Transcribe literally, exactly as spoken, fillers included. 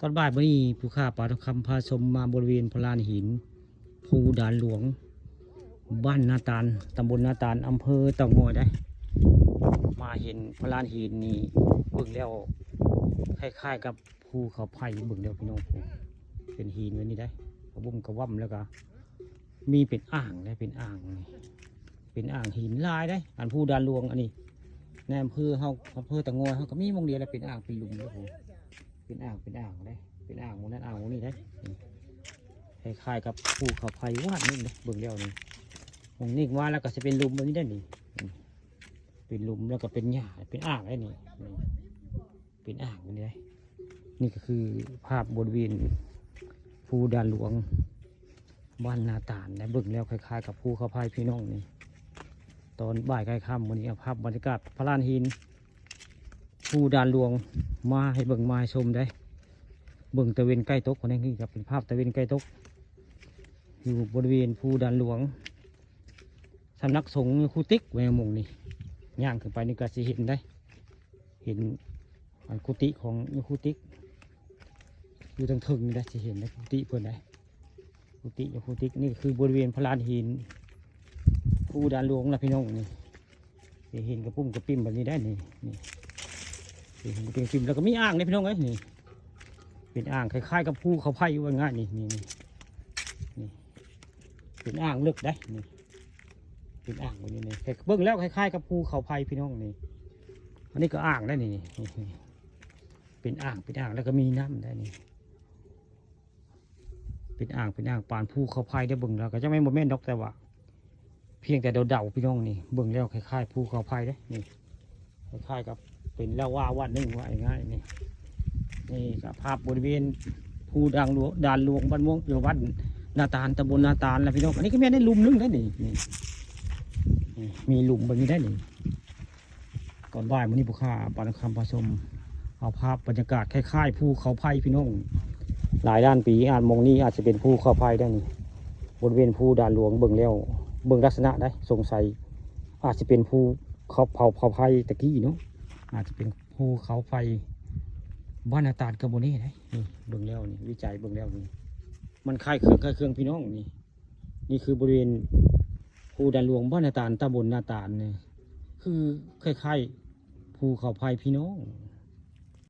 ตอนบ่ายมื้อนี้ผู้ข่าวปาทองคำพาชมมาบริเวณพลานหิน ภูด่านหลวง บ้านนาตาล ตำบลนาตาล อำเภอเต่างอยได้ มาเห็นพลานหินนี่เบิ่งแล้วคล้ายๆกับภูเขาไฟ เบิ่งแล้วพี่น้อง เป็นหินแบบนี้ได้ กระบุ่มกระว่ำแล้วก็มีเป็นอ่างได้ เป็นอ่างนี่ เป็นอ่างหินหลายได้ อันภูด่านหลวงอันนี้ ในอำเภอเฮา อำเภอเต่างอยเฮาก็มีหม่องเดียวแหละ เป็นอ่างเป็นหลุมเด้อ เป็นอ่างเป็นอ่างได้ เป็นอ่างหม่องนั้นอ่างหม่องนี้ได้ คล้ายๆกับภูเขาไฟวาดนี่นะ เบิ่งแล้วนี่ หม่องนี้ว่าแล้วก็สิเป็นหลุมแบบนี้ได้นี่ เป็นหลุมแล้วก็เป็นหญ้า เป็นอ่างได้นี่ เป็นอ่างแบบนี้ได้ นี่ก็คือภาพบริเวณภูด่านหลวง บ้านนาตาลนะ เบิ่งแล้วคล้ายๆกับภูเขาไฟพี่น้องนี่ ตอนบ่ายใกล้ค่ำมื้อนี้เอาภาพบรรยากาศพลานหิน ภูด่านหลวงมาให้เบิ่งมาให้ชมได้ เบิ่งตะเวนใกล้ตกคนนี้ครับ เป็นภาพตะเวนใกล้ตก อยู่บริเวณภูด่านหลวง สำนักสงฆ์ครูติ๊กแวงมงนี่ ย่างขึ้นไปนี่ก็สิเห็นได้ เห็นอันกุฏิของครูติ๊ก อยู่ทางเทิงนี่ได้ สิเห็นได้กุฏิเพิ่นได้ กุฏิครูติ๊ก นี่คือบริเวณพลานหิน ภูด่านหลวงนะพี่น้องนี่ สิเห็นกระปุ้มกระปิ่มแบบนี้ได้นี่ นี่ สิเห็นกระปุ้มกระปิ่ม แล้วก็มีอ่างนี่พี่น้องเอ้ย นี่ เป็นอ่างคล้ายๆกับภูเขาไฟว่าง่ายนี่ นี่ นี่ นี่ เป็นอ่างเลิกได้นี่ เป็นอ่างแบบนี้นี่ เบิ่งแล้วคล้ายๆกับภูเขาไฟพี่น้องนี่ อันนี้ก็อ่างได้นี่ นี่ นี่ เป็นอ่าง เป็นอ่าง แล้วก็มีน้ำได้นี่ เป็นอ่าง เป็นอ่างปานภูเขาไฟได้ เบิ่งแล้วก็จะไม่นบ่แม่นดอก แต่ว่า เพียงแต่เดาๆพี่น้องนี่ เบิ่งแล้วคล้ายๆภูเขาไฟเด้นี่ คล้ายๆกับเป็นลาวาวันหนึ่งว่าง่ายๆนี่ นี่ก็ภาพบริเวณภูด่านหลวง ด่านหลวงบ้านม่วง อยู่บ้านนาตาล ตำบลนาตาลนะพี่น้อง อันนี้ก็แม่นได้หลุมหนึ่งได้นี่ นี่ นี่ มีหลุมแบบนี้ได้นี่ ตอนบ่ายมื้อนี้ผู้ข่าวปาทองคำพาชม เอาภาพบรรยากาศคล้ายๆภูเขาไฟพี่น้อง หลายล้านปี อาจหม่องนี้อาจจะเป็นภูเขาไฟได้นี่ บริเวณภูด่านหลวง เบิ่งแล้ว เบิ่งลักษณะได้ สงสัย อาจจะเป็นภูเขาเผา เขาไฟตะกี้เนาะ อาจจะเป็นภูเขาไฟ บ้านนาตาลก็บ่แน่ได้นี่ เบิ่งแล้วนี่ วิจัยเบิ่งแล้วนี่ มันคล้ายเครื่อง คล้ายเครื่องพี่น้องนี่ นี่คือบริเวณภูด่านหลวง บ้านนาตาล ตำบลนาตาลนี่ คือคล้ายๆภูเขาไฟพี่น้อง